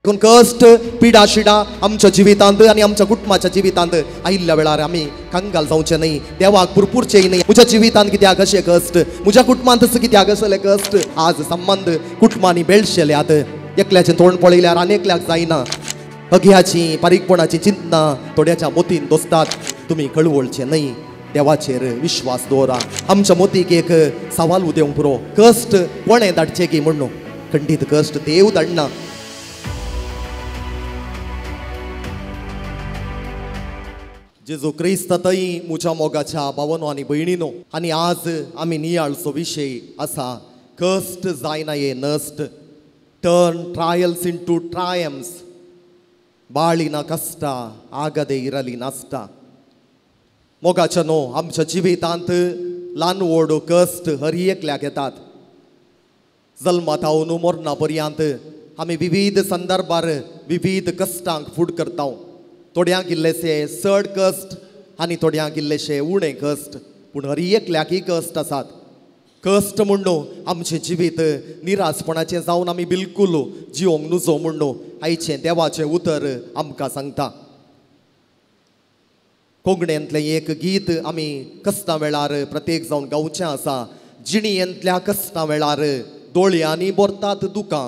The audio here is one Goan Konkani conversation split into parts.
कश्ट पिडा शिडा आमच्या जिवितांत आनी आमच्या कुटुंबाच्या जिवितांत आयिल्ल्या वेळार आमी कंगाल जावचें न्हय, देवाक पुरपुरचें न्हय. म्हज्या जिवितांत कित्याक अशें कश्ट, म्हज्या कुटुंबांत कित्याक असले कश्ट. आज संबंद कुटुंबांनी बेळशेल्यात. एकल्याचें तोंड पळयल्यार आनी एकल्याक जायना. अघ्याची बारीकपणाची चिंतना थोड्याच्या मोतीन दोसतात. तुमी कळवळचें न्हय, देवाचेर विश्वास दवरा. आमच्या मोतीक एक सवाल उदेवंक पुरो, कश्ट कोणें धाडचें की म्हणून. खंडीत कश्ट देव धाडना. जेजू क्रिस्त तई म्हज्या मोगाच्या भावनो आनी भयणीनो, आनी आज आमी नियाळचो विशय आसा कश्ट जायना ये नश्ट, टर्न ट्रायल्स इंटू ट्रायम्स. बाळिना कश्टा आगदे इरली नासता. मोगाच्या न्हू, आमच्या जिवितांत ल्हान व्हड कश्ट हर एकल्याक येतात. जल्मा थावन मरणा पर्यंत आमी विविध संदर्भार विविध कश्टांक फूड करता. थोड्यांक इल्लेशे चड कश्ट आनी थोड्यांक इल्लेशे उणें कश्ट, पूण हर एकल्याकय कश्ट आसात. कश्ट म्हणून आमचें जिवीत निराशपणाचें जावन आमी बिलकूल जिवंक नुजो म्हणून आयचें देवाचें उतर आमकां सांगता. कोंकणींतलें एक गीत आमी कश्टां वेळार प्रत्येक जावन गावचें आसा. जिणेंतल्या कश्टां वेळार दोळयांनी भरतात दुकां,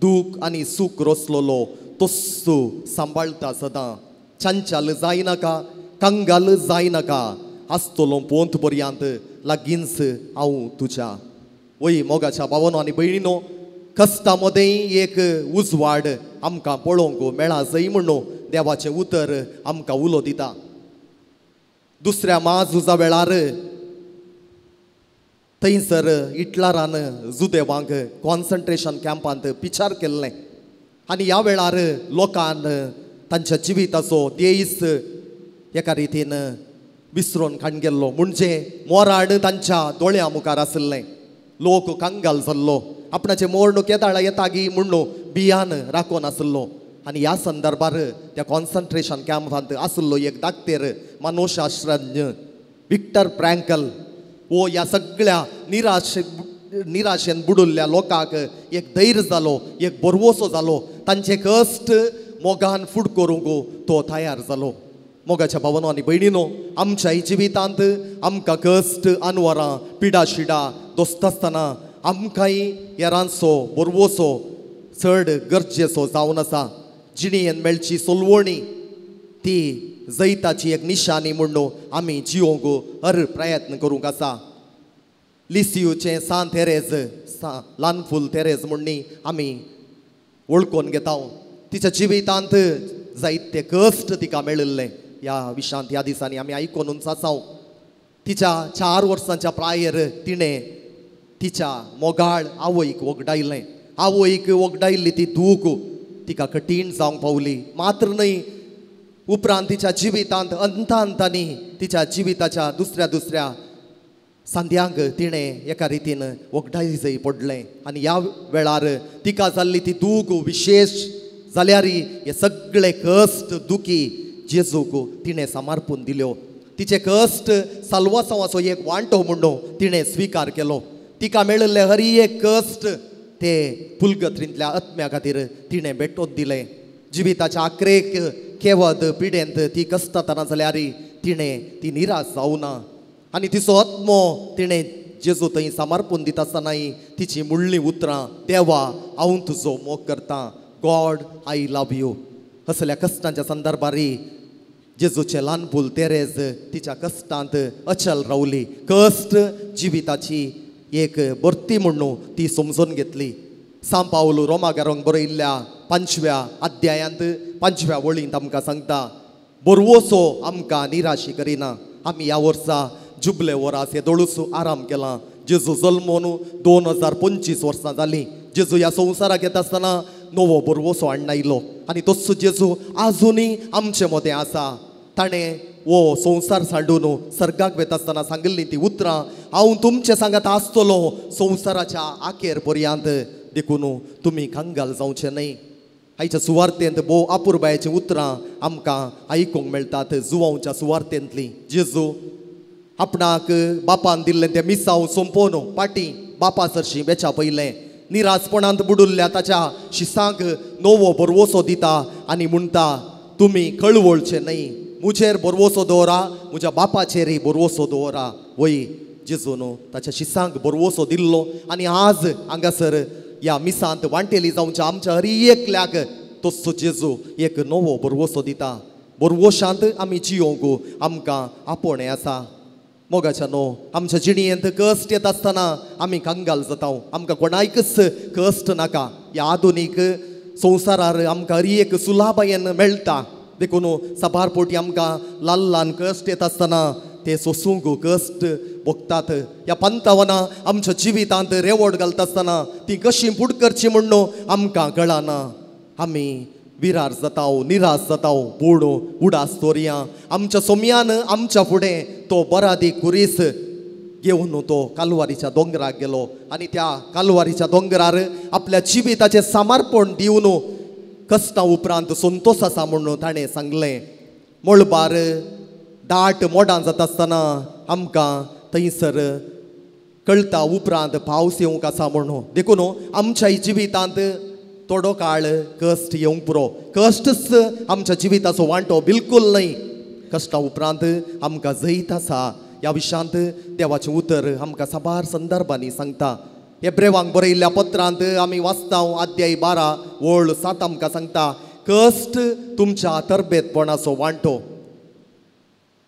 दूख आनी सूख रसलोलो तस्सो सांबाळटा सदां. चंचल जायनाका, कंगाल जायनाका, आसतलो पोंत पर्यंत लागींच हांव तुज्या. वय मोगाच्या भावनो आनी भयणीनो, कश्टां मदें एक उजवाड आमकां पळोवंक मेळा जय म्हणून देवाचें उतर आमकां उलो दिता. दुसऱ्या म्हाझुजा वेळार थंयसर हिटलरान जुदेवांक कॉन्सन्ट्रेशन कॅम्पांत पिचार केल्लें आनी ह्या वेळार लोकान तांच्या जिविताचो देश एका रितीन विसरून काडून गेल्लो. म्हणजे मोराण तांच्या दोळ्या मुखार आशिल्लें. लोक कंगाल जाल्लो, आपणाचें मोर्ण केदाळा येता गी म्हणून बियान राखून आशिल्लो. आनी ह्या संदर्भार त्या कॉन्सन्ट्रेशन कॅम्पांत आशिल्लो एक डाक्टर, मानवशास्त्रज्ञ विक्टर फ्रँकल, वो ह्या सगळ्या निराशेन बुडुल्ल्या लोकांक एक धैर्य जालो, एक बरवसो जालो. तांचे कश्ट मोगान फूड करूंक तो तयार जालो. मोगाच्या भावनो आनी भयणीनो, आमच्या जिवितांत आमकां कश्ट अनवरां पिडा शिडा दोसता आसतना आमकांय हेरांचो बरवसो चड गरजेचो जावन आसा. जिणेन मेळची सोलवणी ती जैताची एक निशाणी म्हणून आमी जिवंक हर प्रयत्न करूंक आसा. लिसियूचें सांत तेरेज, ल्हान फूल तेरेज म्हणून आमी वळखून घेता. तिच्या जिवितांत जायते कश्ट तिका मेळिल्ले. ह्या विशांत ह्या दिसांनी आमी आयकूनच आसा. तिच्या 4 वर्सांच्या प्रायेर तिणें तिच्या मोगाळ आवयक वगडायलें. आवयक वगडायल्ली ती दूख तिका कठीण जावंक पावली. मात्र न्हय, उपरांत तिच्या जिवितांत अंतांतांनी तिच्या जिविताच्या दुसऱ्या दुसऱ्या सांद्यांक तिणें एका रितीन वगडायजय पडलें. आनी ह्या वेळार तिका जाल्ली ती दूख विशेश जाल्यार हे सगळे कश्ट दुखी जेजूक तिणें समर्पून दिल्यो. तिचे कश्ट साल्वासांवाचो एक वांटो म्हणून तिणें स्विकार केलो. तिका मेळिल्ले हर एक कश्ट ते पुलगत्रींतल्या आत्म्या खातीर तिणें भेटोवन दिलें. जिविताच्या आक्रेक केवद पिडेंत ती कश्टतना जाल्यार तिणें ती निराश जावना आनी तिचो आत्मो तिणें जेजू थंय समर्पून दिता आसतनाय तिची मुडलीं उतरां, देवा हांव तुजो मोग करतां, गॉड I love you. असल्या कश्टांच्या संदर्भार जेजूचें ल्हान फूल तेरेज तिच्या कश्टांत अचल रावली. कश्ट जिविताची एक भरती म्हणून ती समजून घेतली. सांव पावलू रोमागारांक बरयल्ल्या 5व्या अध्यायांत 5व्या वळींत आमकां सांगता, बरवसो आमकां निराशी करिना. आमी ह्या वर्सा जुबले वरास हे दोळूस आराम केला. जेजू जल्मोन 2025 वर्सां जालीं. जेजू ह्या संवसाराक येता आसतना नवो बरवसो हाडून आयलो आनी तस्सो जेजू आजुनूय आमचे मदें आसा. ताणें वो संवसार सांडून सर्गाक वता आसतना सांगिल्लीं ती उतरां, हांव तुमचे सांगात आसतलो संवसाराच्या आखेर पर्यंत, देखून तुमी कंगाल जावचें न्हय. आयच्या सुवार्तेंत भोव आपुरबायेचीं उतरां आमकां आयकूंक मेळटात. जुवांवच्या सुवार्तेंतलीं जेजू आपणाक बापान दिल्लें तें मिसांव सोंपोवन पाटी बापा सरशीं वेच्या पयलें निरासपणांत बुडुल्ल्या ताच्या शिसांक नवो बरवसो दिता आनी म्हणटा, तुमी कळवळचे न्हय, मुजेर बरवसो दवरा, म्हज्या बापाचेरय बरवसो दवरा. वय जेजून ताच्या शिसांक बरवसो दिल्लो आनी आज हांगासर ह्या मिसांत वांटेली जावच्या आमच्या हर एकल्याक तस्सो जेजू एक नवो बरवसो दिता. बरवशांत आमी जियोंक आमकां आपोवणें आसा. मोगाच्या न्हू, आमच्या जिणेंत कश्ट येता आसतना आमी कंगाल जाता. आमकां कोणायकच कश्ट नाका. ह्या आधुनीक संवसारार आमकां हर एक सुलाबायेन मेळटा. देखून साबार पोटी आमकां ल्हान ल्हान कश्ट येता आसतना ते सोसूंक कश्ट भोगतात. ह्या पंतावना आमच्या जिवितांत रेवड घालता आसतना ती कशी फुड करची म्हणून आमकां कळना. आमी विरार जाता, निराश जाता. पूण उडास दवरया, आमच्या सोम्यान आमच्या फुडें तो बरादी कुरीस घेवन तो कालवारीच्या दोंगराक गेलो आनी त्या कालवारीच्या दोंगरार आपल्या जिविताचें समर्पण दिवन कश्टां उपरांत संतोश आसा म्हणून ताणें सांगलें. मळबार दाट मोडां जाता आसतना आमकां थंयसर कळटा उपरांत पावस येवंक आसा म्हणून. देखून आमच्या जिवितांत थोडो काळ कश्ट येवंक पुरो. कश्टच आमच्या जिविताचो वांटो बिलकूल न्हय. कश्टां उपरांत आमकां जैत आसा. ह्या विशयांत देवाचें उतर आमकां साबार संदर्भांनी सांगता. हेब्रेवांक बरयल्ल्या पत्रांत आमी वाचता अध्याय 12 ओळ 7 आमकां सांगता, कश्ट तुमच्या तरबेतपणाचो वांटो.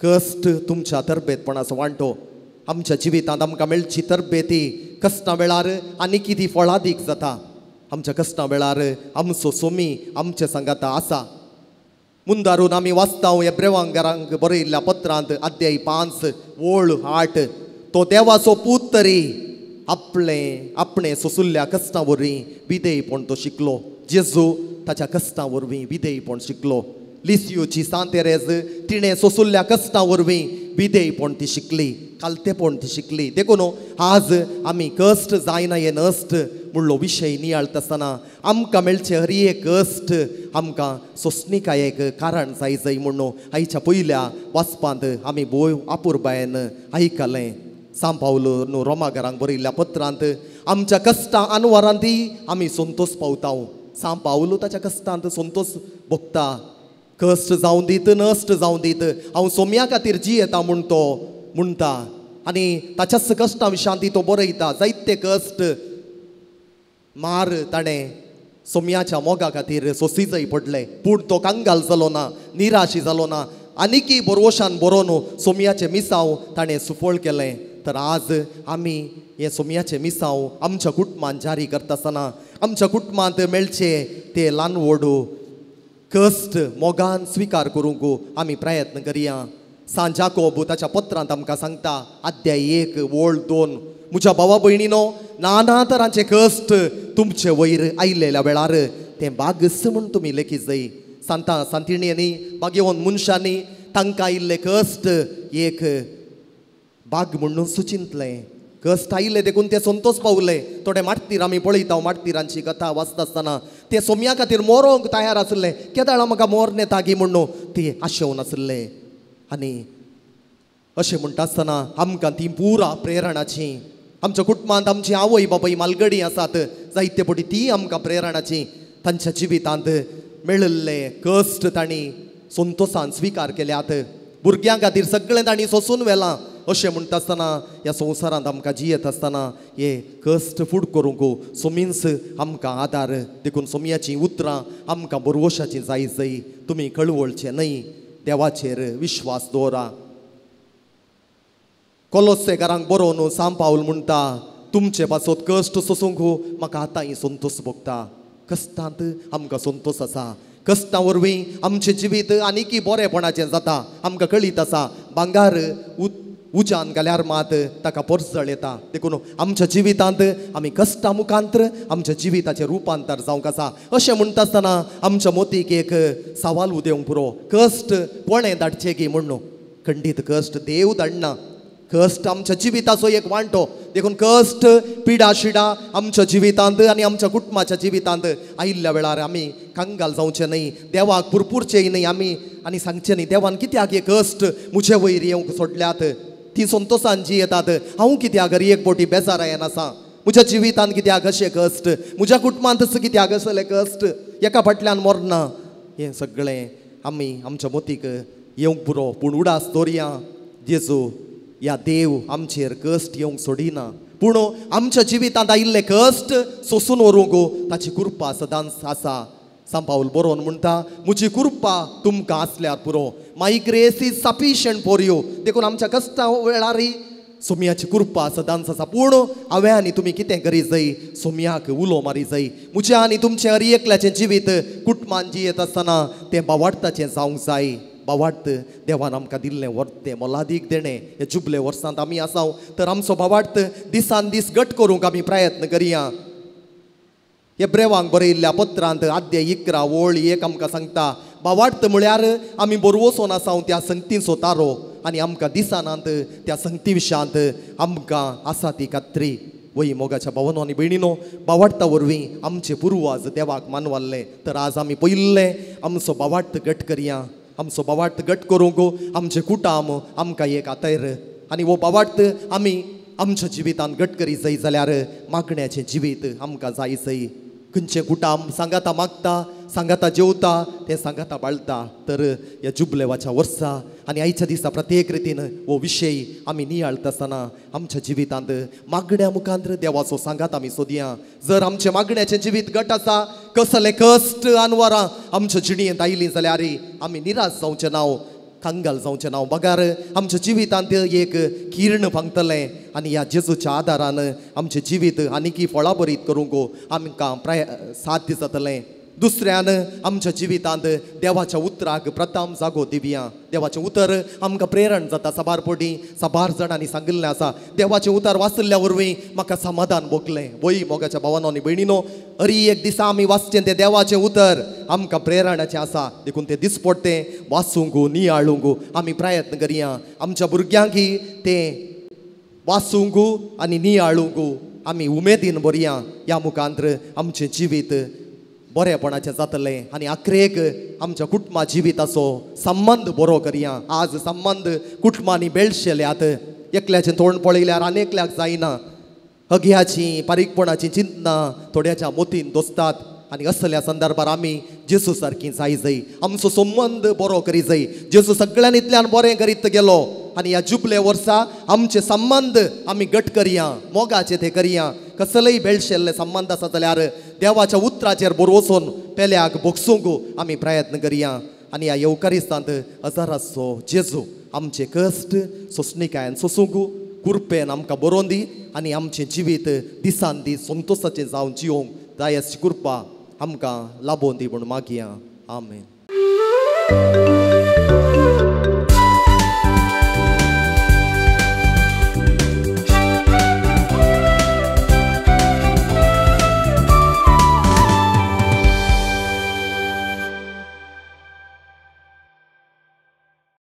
कश्ट तुमच्या तरबेतपणाचो वांटो. आमच्या जिवितांत आमकां मेळची तरबेती कश्टां वेळार आनी कितें फळादीक जाता. आमच्या कश्टां वेळार आमचो सोमी आमचे सांगाता आसा. मुंदारून आमी वाचता हेब्रेवांक बरयल्ल्या पत्रांत अध्याय 5 ओळ 8, तो देवाचो पूत तरी आपले आपणे सोसुल्ल्या कश्टां वरवीं विधेयपण तो शिकलो. जेजू ताच्या कश्टां वरवीं विधेयपण शिकलो. लिसियोची सांत तेरेज तिणें सोसुल्ल्या कश्टां वरवीं विधेयपण ती शिकली, कालतेपण ती शिकली. देखून आज आमी कश्ट जायना हे नश्ट म्हणलो विशय नियाळटा आसतना आमकां मेळचें हर एक कश्ट आमकां सोंसणिकायेक कारण जाय जाय म्हणून आयच्या पयल्या वाचपांत आमी भोव आपुरबायेन आयकलें. सांत पावल न्हू रोमागरांक बरयल्ल्या पत्रांत आमच्या कश्टां अनवरांती आमी संतोश पावता. सांत पावल ताच्या कश्टांत संतोश भोगता. कश्ट जावं दीत नश्ट जावं दीत हांव सोम्या खातीर जियेता म्हूण तो म्हणटा आनी ताच्याच कश्टां विशयांत तो बरयता. जायते कश्ट मार ताणें सोम्याच्या मोगा खातीर सोंसीजय पडले, पूण तो कंगाल जालो ना, निराशी जालो ना. आनीकय बरवशान बरोवन सोम्याचें मिसांव ताणें सुफळ केलें. तर आज आमी हें सोम्याचें मिसांव आमच्या कुटुंबान जारी करता आसतना आमच्या कुटुंबांत मेळचे ते ल्हान व्हड कश्ट मोगान स्विकार करूंक आमी प्रयत्न करया. सांत जाकोब ताच्या पत्रांत आमकां सांगता अध्याय 1 ओळ 2, म्हज्या भावा भयणीनो, नाना तरांचे कश्ट तुमचे वयर आयिल्ल्या वेळार तें बागस म्हूण तुमी लेखी जाय. सांता सांतिण्यांनी भाग्यवंत मनशांनी तांकां आयिल्ले कश्ट एक बाग म्हणून सुचिंतलें. कश्ट आयिल्ले देखून ते संतोश पावले. थोडे माटतीर आमी पळयता, माटतिरांची कथा वाचता आसतना ते सोम्या खातीर मोरोंक तयार आसले. केदाळा म्हाका मोर नेता गी म्हणून ते आशेवन आसले. आनी अशें म्हणटा आसतना आमकां ती पुरा प्रेरणाची. आमच्या कुटुंबांत आमची आवय बापाय मालगडी आसात जायते पटी ती आमकां प्रेरणाची. तांच्या जिवितांत मेळिल्ले कश्ट तांणी संतोशान स्विकार केल्यात. भुरग्यां खातीर सगळें तांणी सोंसून व्हेलां. अशें म्हणटा आसतना ह्या संवसारांत आमकां जियेत आसतना हे कश्ट फूड करूंक सोमींच आमकां आदार. देखून सोम्याचीं उतरां आमकां बरवशाचीं जाय जाय. तुमी कळवळचें न्हय, देवाचेर विश्वास दवरा. कोलोसेकारांक बरोवन सांत पावल म्हणटा, तुमचे पासत कश्ट सोसूंक म्हाका आतांय संतोश भोगता. कश्टांत आमकां संतोश आसा. कश्टां वरवीं आमचें जिवीत आनीकय बरेपणाचें जाता. आमकां कळीत आसा भांगार उज्यान घाल्यार मात ताका परजळ येता. देखून आमच्या जिवितांत आमी कश्टां मुखांतर आमच्या जिविताचें रुपांतर जावंक आसा. अशें म्हणटा आसतना आमच्या मोतीक एक सवाल उदेवंक पुरो, कश्ट कोणें धाडचें गी म्हणून. खंडीत कश्ट देव धाडना. कश्ट आमच्या जिविताचो एक वांटो. देखून कश्ट पिडा शिडा आमच्या जिवितांत आनी आमच्या कुटुंबाच्या जिवितांत आयिल्ल्या वेळार आमी कंगाल जावचें न्हय, देवाक पुरपुरचें न्हय आमी आनी सांगचें न्हय देवान कित्याक हे कश्ट म्हजे वयर येवंक सोडल्यात, ती संतोशान जियेतात, हांव कित्याक एक बोटी बेजारायन आसा. म्हज्या जिवितांत कित्याक अशें कश्ट, म्हज्या कुटुंबांत कित्याक असले कश्ट, एका फाटल्यान मरना, हें सगळें आमी आमच्या मोतीक येवंक पुरो. पूण उडास दवरया, जेजू या देव आमचेर कश्ट येवंक सोडिना, पूण आमच्या जिवितांत आयिल्ले कश्ट सोसून व्हरूंक ताची कृपा सदांच आसा. सांपावल बरोवन म्हणटा, म्हजी कृपा तुमकां आसल्यार पुरो, my grace is sufficient for you. देखून आमच्या कश्टा वेळारय सोम्याची कृपा सदांच आसा. पूण हांवें आनी तुमी कितें करी जाय, सोम्याक उलो मारी जाय. म्हज्या आनी तुमचें हर एकल्याचें जिवीत कुटुंबान जियेत आसतना तें बावाडताचें जावंक जाय. बावाड्त देवान आमकां दिल्लें वर्तें मोलादीक देणें. ह्या जुबले वर्सांत आमी आसाव तर आमचो बावाड्त दिसान दीस घट करूंक आमी प्रयत्न करया. हे ब्रेवांक बरयल्ल्या पत्रांत आद्य 11 ओळ 1 आमकां सांगता, बावाड्त म्हळ्यार आमी बरवसोन आसाव त्या संगतींचो तारो आनी आमकां दिसनात त्या संगती विशयांत आमकां आसा ती खात्री. वय मोगाच्या भावनो आनी भयणीनो, बावाडता वरवीं आमचे पुर्वाज देवाक मानवाल्ले तर आज आमी पयिल्लें आमचो बावाड्त घट करया. आमचो बावाड्त घट करूंक आमचें कुटाम आमकां एक आतैर आनी हो बावाड्त आमी आमच्या जिवितांत घट करी जाय जाल्यार मागण्याचें जिवीत आमकां जाय जाय. खंयचें कुटाम सांगाता मागता, सांगाता जेवता, तें सांगाता बाळता. तर ह्या जुबलेवाच्या वर्सा आनी आयच्या दिसा प्रत्येक रितीन हो विशय आमी नियाळटा आसतना आमच्या जिवितांत मागण्या मुखांत देवाचो सांगात आमी सोदया. जर आमचें मागण्याचें जिवीत घट आसा, कसले कश्ट अनवरां आमच्या जिणेंत आयलीं जाल्यार आमी निराश जावचें नांव, कंगाल जावचें नांव, बगार आमच्या जिवितांत एक किर्ण फांगतलें आनी ह्या जेजूच्या आदारान आमचें जिवीत आनीकी फळाबरीत करूंक आमकां साध्य जातलें. दुसऱ्यान आमच्या जिवितांत देवाच्या उतराक प्रथम जागो दिवया. देवाचें उतर आमकां प्रेरण जाता. साबार पटी साबार जाणांनी सांगिल्लें आसा, देवाचें उतर वाचिल्ल्या वरवीं म्हाका समाधान भोगलें. वय मोगाच्या भावानो आनी भयणीनो, हरी एक दिसा आमी वाचचें तें देवाचें उतर आमकां प्रेरणाचें आसा. देखून तें दिसपडटें वाचूंक नियाळूंक आमी प्रयत्न करया. आमच्या भुरग्यांकय तें वाचूंक आनी नियाळूंक आमी उमेदीन बरया. ह्या मुखांत आमचें जिवीत बरेपणाचें जातलें आनी आखरेक आमच्या कुटुंबा जिविताचो संबंद बरो करया. आज संबंद कुटुंबांनी बेळशेल्यात. एकल्याचें तोंड पळयल्यार आनी एकल्याक जायना. अघ्याची बारीकपणाची चिंतना थोड्याच्या मोतीन दोसतात आनी असल्या संदर्भार आमी जेजू सारकी जाय जाय. आमचो संबंद बरो करी जाय. जेजू सगळ्यान इतल्यान बरें करीत गेलो आनी ह्या जुबले वर्सा आमचे संबंद आमी घट करया, मोगाचे ते करया. कसलेय बेळशेल्ले संबंद आसा जाल्यार देवाच्या उतराचेर बरवसून पेल्याक भोगसूंक आमी प्रयत्न करया. आनी ह्या येवकारिस्तांत हजाराचो जेजू आमचे कश्ट सोंसणिकायेन सोसूंक कृपेन आमकां बरोवन दी आनी आमचें जिवीत दिसान दीस संतोशाचें जावन जियोंक जाय अशी कृपा आमकां लाबोवन दी म्हूण मागया. आमेन.